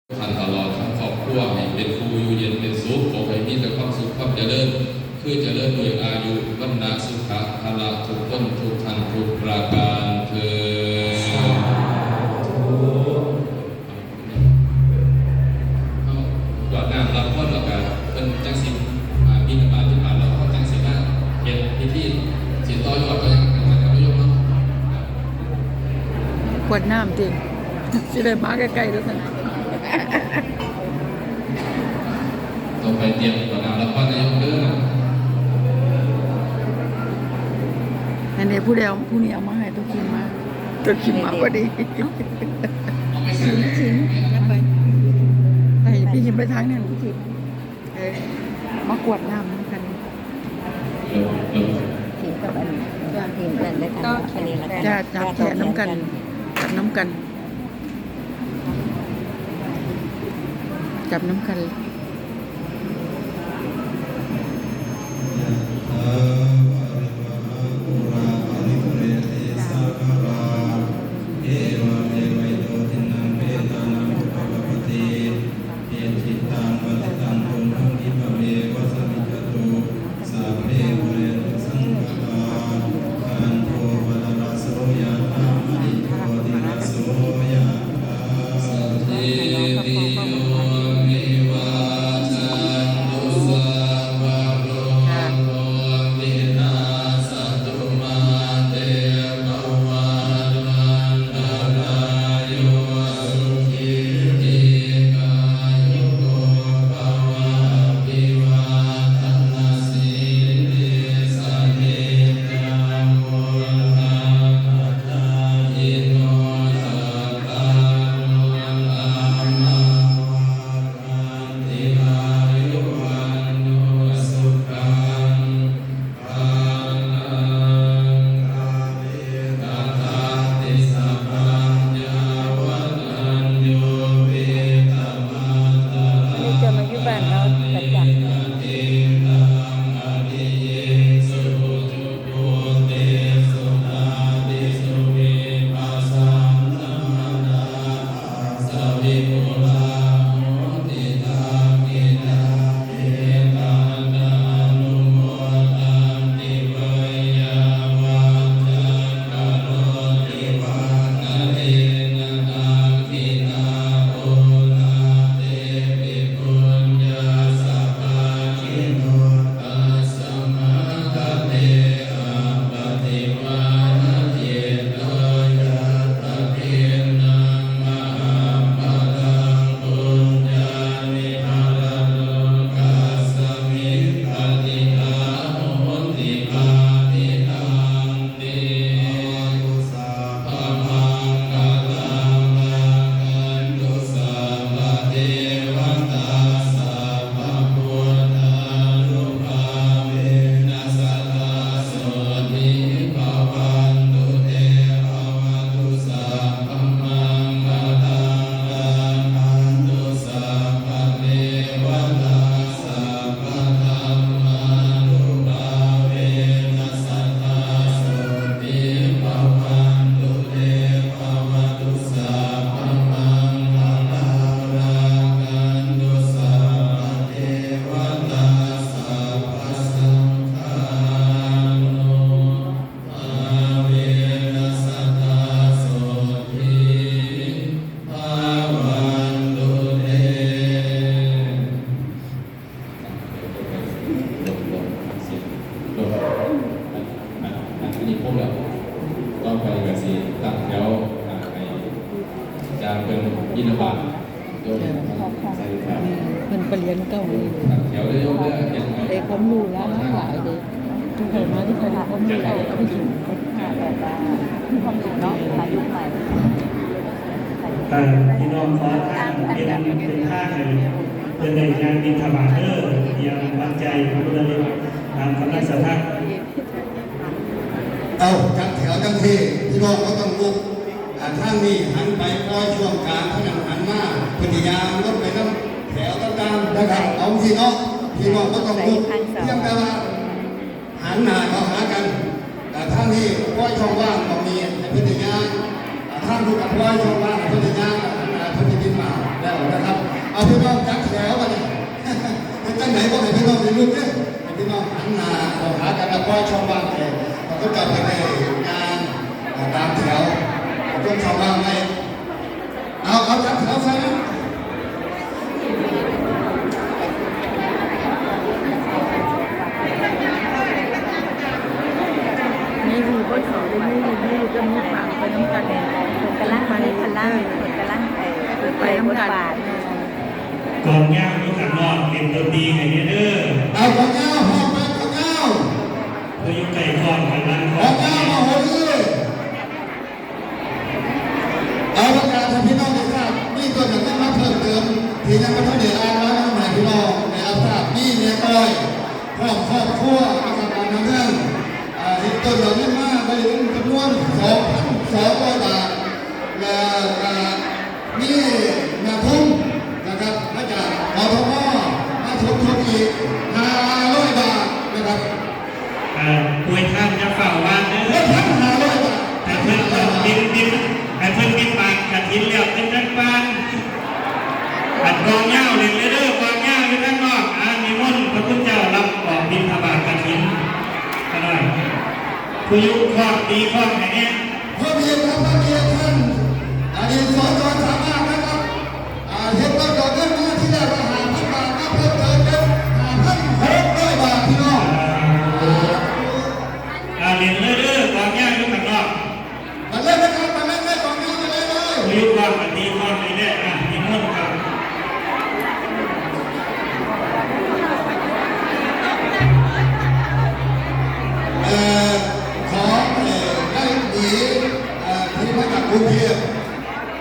ທ່ານຕະຫຼອດທັງຄອບຄົວ ໃຫ້ເປັນຜູ້ຢູ່ເຢັນເປັນສຸກ, ຂໍໃຫ້ມີແຕ່ຄວາມສຸກຄວາມຈະເລີນ ຄືຈະເລີນດ້ວຍອາຍຸ ວັນນະ ສຸຂະ ພະລະ ທຸກຄົນທຸກທ່ານທຸກປະການເທີ້ນ. ເຮົາກວດນ້ຳຮັບພອນແລ້ວກະເພິ່ນຈັ່ງຊິ ອ່າ ບິນທະບາດ ບິນທະບາດແລ້ວ ເຮົາຈັ່ງຊິມາເຮັດພິທີ ຊິຕໍ່ຍອດຕໍ່ຫຍັງກັນນະ ທ່ານຜູ້ຊົມເນາະ. ກວດນ້ຳຕິ ຊິໄດ້ມາໃກ້ໆ ເດີຊັ້ນ. ຕ້ອງໄປຕຽມກວດນ້ຳຮັບພອນນາຍົກເດີ. ອັນນີ້ຜູ້ໃດເອົາ ຜູ້ນີ້ເອົາມາໃຫ້ ຕົວຈິງມາ ຕົວຈິງມາພໍດີ. ເອົ້າ ໄປໃສ ໄປໃສ ໄປ ໄປ ໄປ ໄປ ໄປທາງນັ້ນ ເອີ ມາກວດນ້ຳນຳກັນ. ທີມກັບອັນ ທີມກັນໄດ້ທັງອັນນີ້ລະກັນ. ຈ້າ ຈັບແຂນນຳກັນ ຈັບນຳກັນ ຈັບນຳກັນ. ຍະຖາ ວາລິວະຫາ ປູຣາ ປະລິປູເຣນຕິ ສາຄະລັງ ເອວັງ ເອວະ ອິໂຕ ທິນນັງ ເປຕານັງ ອຸປະກັບປະຕິ ອິດຖິຕັງ ປະຕິຕັງ ຕຸມຫັງ ອິດຖະເມວະ ສະມິດຈະຕຸ ສັບເພ ປູເຣນຕຸ ສັງກະປາ ຈັນໂທ ປະນະລະໂສ ຍະຖາ ມະນີ ໂຊຕິລະໂສ ຍະຖາ ສະຕິຕິໂຍ ວິວັດທັນຕຸ ສັບພະໂລໂກ ວິນາສະຕຸ ມາເຕ ພະວັດວັນຕະລາໂຍ ສຸຂີ ດີກາຍຸໂກ ພະວະ ອະພິວາທະນະສີລິສະນິຈຈັງ ວຸດທາປະທາຍິໂນ ຈັດຕາໂລ ທຳມາ ວັດທັນຕິ ອາຍຸ ວັນໂນ ສຸຂັງ ພະລັງ ອາເລກະທາຕິສະພັນຍາ ວະຕັນຍູ ປີຕະມາຕະລາ ນີ້ຈະມາຢູ່ບ້ານເຮົາປະຈຳ. ສະວິປຸລາໂຫຕິ ທັກຂິນາ ເມຕັນຕານຸໂມທັນຕິ ໄວຍາວັດຈັກກະໂຣຕິ ວັດທະເນນະ ທັກຂິນາ ໂອລາເຕປິ ປຸນຍະສະພາກິໂນ ຕັດສະມາ ຄະເຕ ອັບປະຕິມານະ ຈິດຕາ ຍັດຖະກິນນັງ ມະຫັງພະລັງ ປຸນຍານິ ພະລະໂລກັດສະມິງ ປະຕິດຖາໂຫຕິ ປະຕິດຖານຕິ ພະວະຕຸ ສະພະມັງຄະລັງ ລັກຂັນຕຸ ສັບພະເທວະຕາ ສັບພະພຸດທານຸພາເວນະ ສະດາໂສຕິພະວັນຕຸເຕ ພະວະຕຸ ສັບພະມັງຄະລັງ ລັກຂັນຕຸ ສັບພະເທວະຕາ ສັບພະທຳມານຸພາເວນະ ສະດາໂສຕິພະວັນຕຸເຕ ພະວະຕຸ ສັບພະມັງຄະລັງ ລັກຂັນຕຸ ສັບພະເທວະຕາ ສັບພະສັງຄານຸພາເວນະ ສະດາໂສຕິພະວັນຕຸເຕ. ອັນນີ້ຄົບແລ້ວ ຕໍ່ໄປກະຊິຕັ້ງແຖວ ອ່າ ໃຫ້ອາຈານເພິ່ນບິນທະບາດ ໂຍມ ເອີ ໃສ່ບາດ ເພິ່ນປະລຽນເກົ່າ ຕັ້ງແຖວເດີໂຍມເດີ ໄດ້ຄວາມຮູ້ຫຼາຍເດ້ ທຸກຄົນມາ ທຸກຄົນໄດ້ຄວາມຮູ້ຫຼາຍ ເອົາໄປກິນ ເອີ ພີ່ນ້ອງຂໍທານເປັນ ເປັນທາງໃຫ້ ເພິ່ນໄດ້ຍ່າງບິນທະບາດເດີ ຢ່າງໝັ້ນໃຈ ບຸນລະລິດ ຕາມກຳລັງສັດທາ. ເອົາ ຈັດແຖວຈັ່ງຊີ້ ພີ່ນ້ອງບໍ່ຕ້ອງລຸກ ອ່າ ທາງນີ້ຫັນໄປປ່ອຍຊ່ວງກາງ ທາງນັ້ນຫັນມາ ເພິ່ນຊິຍ່າງລົງໄປນຳແຖວຕ່າງໆນະຄັບ. ເອົາຈັ່ງຊີ້ເນາະ ພີ່ນ້ອງບໍ່ຕ້ອງລຸກ ພຽງແຕ່ວ່າ ຫັນໜ້າເຂົ້າຫາກັນ ແລະ ທາງນີ້ປ່ອຍຊ່ອງວ່າງໝ່ອງນີ້ໃຫ້ເພິ່ນໄດ້ຍ່າງ ອ່າ ທາງພຸ້ນກໍປ່ອຍຊ່ອງວ່າງໃຫ້ເພິ່ນໄດ້ຍ່າງ ອ່າ ເພິ່ນໄດ້ບິນມາແລ້ວນະຄັບ. ເອົາພີ່ນ້ອງຈັດແຖວບັດນີ້ ເຮັດຈັ່ງໃດບໍ່ໃຫ້ພີ່ນ້ອງໄດ້ລຸກເດ້ ໃຫ້ພີ່ນ້ອງຫັນໜ້າເຂົ້າຫາກັນ ແລ້ວປ່ອຍຊ່ອງວ່າງໃຫ້ພວກເຈົ້າໄດ້ຍ່າງຕາມແຖວ ໃຫ້ຄົນຊ່ອງວ່າງໄວ້ ເອົາ ເອົາຈັດແຖວໃສ່ນະ. ມີຫູເພິ່ນເຂົ້າໄດ້ຍິນ ມີຫູກໍມີປາກໄປນຳກັນ ເພິ່ນກຳລັງມີພະລັງ ເພິ່ນກຳລັງ ເອີ ໄປນຳກັນ ກອງຍາວຢູ່ຂ້າງນອກເປັນຕົວຕີໃຫ້ແດ່ເດີ. ເອົາກອງຍາວ ພ້ອມໄປກອງຍາວ ຜູ້ຢູ່ໃກ້ພ້ອມກັນນັ້ນ ກອງຍາວມາໂຫຣີ. ເອົາປະກາດໃຫ້ພີ່ນ້ອງໄດ້ຊາບ ມີຕົ້ນດອກເງິນມາເພີ່ມເຕີມ ທີ່ຍັງບໍ່ທັນໄດ້ອ່ານລາຍນາມໃຫ້ພີ່ນ້ອງໄດ້ຮັບຊາບ ມີແມ່ກ້ອຍ ພ້ອມຄອບຄົວນະຄັບ ອັນນຳເລື່ອງ ອ່າ ເຮັດຕົ້ນດອກເງິນມາໄດ້ເປັນຈຳນວນສອງພັນສອງຮ້ອຍບາດ ແລະ ກະມີນາທຸນນະຄັບ ມາຈາກ ກທມ ມາສົມທົບອີກຫ້າຮ້ອຍບາດນະຄັບ. ເອີ ໂອ້ຍ ທ່ານຢ່າຟ້າວວາງເດີ ເອີ ພັນຫ້າຮ້ອຍບາດ ໃຫ້ເພິ່ນເຂົ້າບິນ ບິນ ໃຫ້ເພິ່ນບິນບາດກະຖິນແລ້ວ ຈັ່ງຈັ່ງປານ ອັນກອງຍາວເຫຼັ້ນເລີຍເດີ ກອງຍາວຢູ່ທາງນອກ ອາ ນິມົນພະຄຸນເຈົ້າຮັບອອກບິນທະບາດກະຖິນ ຂ້ານ້ອຍ ຜູ້ຢູ່ຄອກຕີຄອກໃຫ້ແດ່. ພ້ອມເຮັດ ພ້ອມເຮັດ ທ່ານອະດີດ ສຈ ສາມາດນະຄັບ ອ່າ ເຮັດຕົ້ນດອກເງິນມາທີແລກວ່າຫ້າພັນບາດ ມາເພີ່ມເຕີມເປັນຫ້າພັນຫົກຮ້ອຍບາດ ພີ່ນ້ອງ. ອ່າ ເຫຼັ້ນເລີຍເດີ ກອງຍາວຢູ່ຂ້າງນອກ ມາເລີຍນະຄັບ ມາເລີຍ ກອງຍາວມາເລີຍ ຜູ້ຢູ່ຄອກກະຕີຄອກນີ້ແຫຼະ ອ່າ ນິມົນຄັບ. ເອີ ຂອງ ເອີ ນາຍໜີ ເອີ ທີ່ມາຈາກກຸງເທບ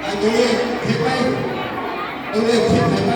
ອ່າ ໂຕເລກເຮັດໄປ ໂຕເລກເຮັດໃຫ້ໄປ